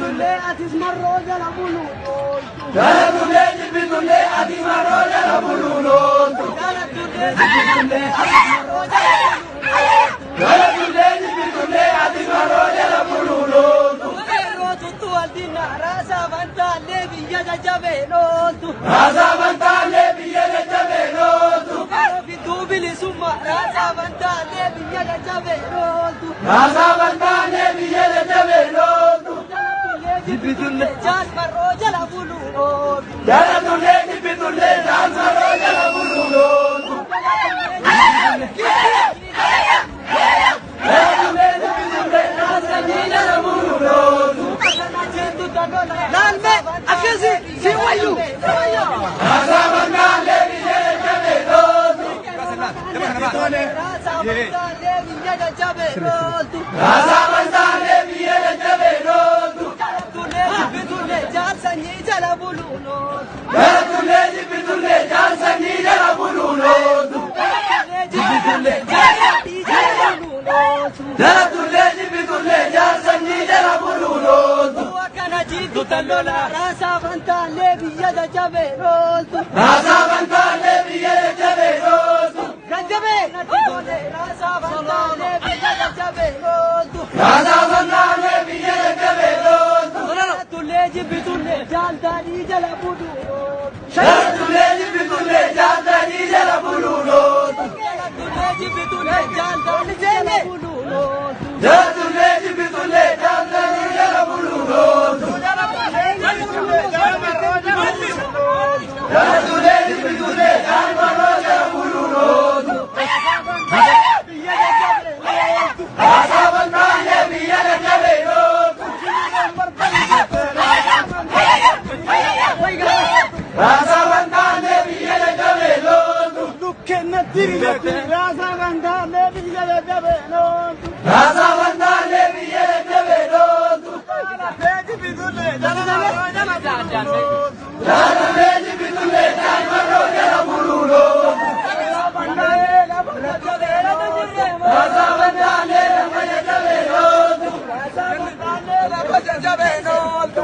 Jibbitullee atis marroo jala buluun ooltu. Jaalatullee jibbitullee ati marroo jala buluun ooltu. Jaalatullee jibbitullee atis marroo jala buluun ooltu. Jaalatullee jibbitullee ati marroo jala buluun ooltu. Yeroo tuttu waldina raasaa fantaallee biyya jajjabeen ooltu. Raasaa fantaallee biyya jajjabeen ooltu. Fittuu bilisummaa raasaa fantaallee biyya jajjabeen ooltu. Raasaa fantaallee biyya jajjabeen ooltu. Jaalatullee jibbitullee jaal marroo jala buluun ooltu. Jaalatullee jibbitullee jaal marroo jala buluun ooltu. Jaalatullee jibbitullee jaal sanyii jala buluun ooltu. Laalme akkasi si wayyu. Raasaa fantaallee biyya jajjabeen ooltu. Raasaa fantaallee biyya jajjabeen ooltu. Raasaa fantaallee biyya jajjabeen ooltu. Jaalatullee jibbitullee jaal sanyii jala buluun ooltu. Jaalatullee jibbitullee jaal sanyii jala buluun ooltu. Jaalatullee jibbitullee jaal sanyii jala buluun ooltu. Jaalatullee jibbitullee jaal sanyii jala buluun ooltu. Akkana jiitu tallola raasaa fantaallee biyya jajjabeen ooltu. Raasaa fantaallee biyya jajjabeen ooltu. Jajjabee raasaa fantaallee biyya jajjabeen ooltu. Raasaa fantaallee biyya jajjabeen ooltu. Jaalatullee jibbitullee jaal daadhii jala buluun ooltu. Jaalatullee jibbitullee jaal daadhii jala buluun ooltu. Jaalatullee jibbitullee jaal daadhii jala buluun ooltu. Jaalatullee jibbitullee jaal daadhii jala buluun ooltu. Jaalatullee jibbitullee jaal marroo jala buluun ooltu. Raasaa fantaallee biyya jajjabeen ooltu. Raasaa fantaallee biyya jajjabeen ooltu. Raasaa fantaallee biyya jajjabeen ooltu. Raasaa fantaallee biyya jajjabeen ooltu. Jaalatullee jibbitullee jaal marroo jala buluun ooltu. Raasaa fantaallee lafa jajjabeen ooltu. Raasaa fantaallee lafa jajjabeen ooltu.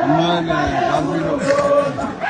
Ammaan Gaalbiinoo.